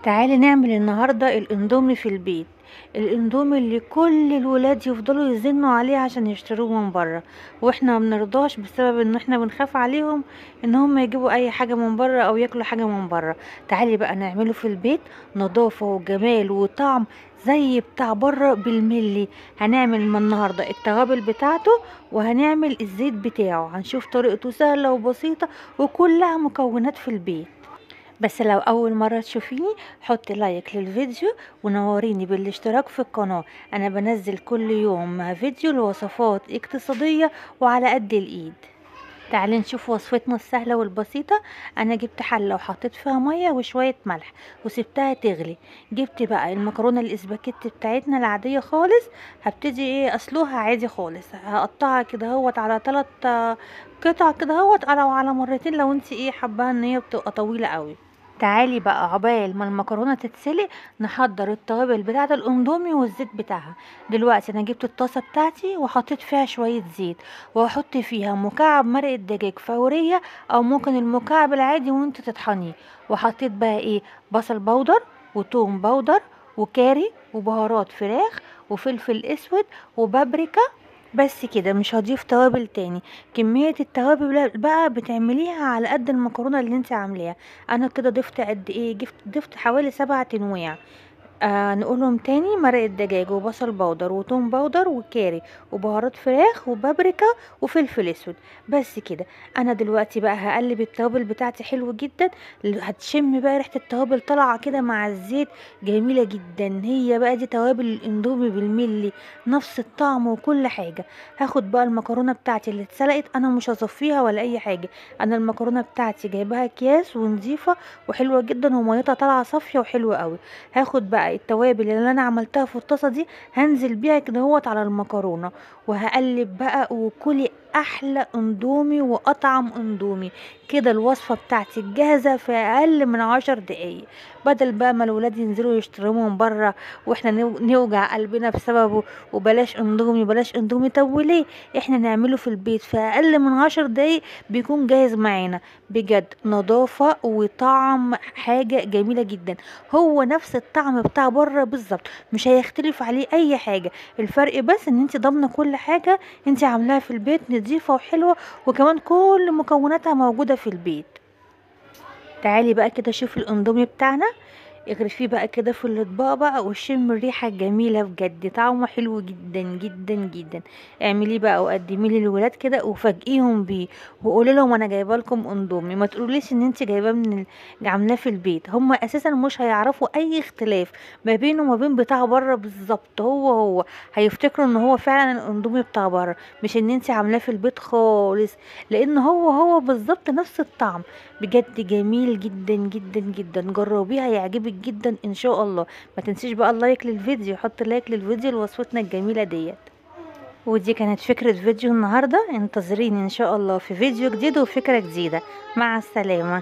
تعالي نعمل النهاردة الاندومي في البيت، الاندومي اللي كل الولاد يفضلوا يزنوا عليه عشان يشتروه من بره، واحنا ما بنرضاش بسبب ان احنا بنخاف عليهم ان هم يجيبوا اي حاجة من بره او ياكلوا حاجة من بره. تعالي بقى نعمله في البيت، نظافة وجمال وطعم زي بتاع بره بالملي. هنعمل من النهارده التوابل بتاعته وهنعمل الزيت بتاعه، هنشوف طريقته سهلة وبسيطة وكلها مكونات في البيت. بس لو اول مرة تشوفيني حطي like للفيديو ونوريني بالاشتراك في القناة. انا بنزل كل يوم فيديو لوصفات اقتصادية وعلى قد الايد. تعالي نشوف وصفتنا السهلة والبسيطة. انا جبت حلة وحطيت فيها مية وشوية ملح وسبتها تغلي. جبت بقى المكرونة الاسباجيتي بتاعتنا العادية خالص، هبتدي اسلقها عادي خالص، هقطعها كده اهوت على 3 قطع كده اهوت او على مرتين لو انت حباها ان هي بتبقى طويلة قوي. تعالي بقى عقبال ما المكرونه تتسلق نحضر التوابل بتاعه الاندومي والزيت بتاعها. دلوقتي انا جبت الطاسه بتاعتي وحطيت فيها شوية زيت، وهحط فيها مكعب مرقه دجاج فورية او ممكن المكعب العادي وانت تطحنيه. وحطيت بقى بصل بودر وتوم بودر وكاري وبهارات فراخ وفلفل اسود وبابريكا، بس كده، مش هضيف توابل تاني. كمية التوابل بقى بتعمليها على قد المكرونة اللي انت عاملاها. انا كده ضفت قد ايه؟ ضفت حوالي 7 انواع. نقولهم تاني: مرقة دجاج وبصل بودر وتوم بودر وكاري وبهارات فراخ وبابريكا وفلفل اسود، بس كده. انا دلوقتي بقى هقلب التوابل بتاعتي حلو جدا، هتشم بقى ريحة التوابل طالعة كده مع الزيت، جميلة جدا. هي بقى دي توابل الاندومي بالملي، نفس الطعم وكل حاجة. هاخد بقى المكرونة بتاعتي اللي اتسلقت، انا مش هصفيها ولا اي حاجة، انا المكرونة بتاعتي جايباها اكياس ونظيفة وحلوة جدا وميتها طالعة صافية وحلوة قوي. هاخد بقى التوابل اللي انا عملتها في الطاسه دي، هنزل بيها كده اهوت على المكرونه وهقلب بقى، وكلي احلى اندومي واطعم اندومي. كده الوصفة بتاعتي جاهزة في اقل من 10 دقايق، بدل بقى ما الولاد ينزلوا يشتروا من بره واحنا نوجع قلبنا بسببه وبلاش اندومي بلاش اندومي. طب وليه؟ احنا نعمله في البيت في اقل من 10 دقايق بيكون جاهز معانا. بجد نظافة وطعم حاجة جميلة جدا، هو نفس الطعم بتاع بره بالظبط، مش هيختلف عليه اي حاجة. الفرق بس ان انت ضامنه كل حاجة انت عاملاها في البيت نظيفة وحلوه، وكمان كل مكوناتها موجودة في البيت. تعالي بقى كده شوفي الاندومي بتاعنا، اغرفيه بقى كده في الاطباق بقى وشم الريحة الجميلة، بجد طعمه حلو جدا جدا جدا. اعمليه بقى وقدميه للولاد كده وفاجئيهم بيه، وقولي لهم انا جايبه لكم اندومي، ما تقولوليش ان انت جايباه من عاملاه في البيت، هم اساسا مش هيعرفوا اي اختلاف ما بينه وما بين بتاع بره بالظبط. هو هيفتكروا ان هو فعلا الاندومي بتاع بره، مش ان انت عاملاه في البيت خالص، لان هو بالظبط نفس الطعم. بجد جميل جدا جدا جدا، جربيه هيعجبك جدا ان شاء الله. ما تنسيش بقى ال like للفيديو، حط like للفيديو لوصفتنا الجميلة ديت. ودي كانت فكرة فيديو النهارده، انتظريني ان شاء الله في فيديو جديد وفكره جديدة. مع السلامة.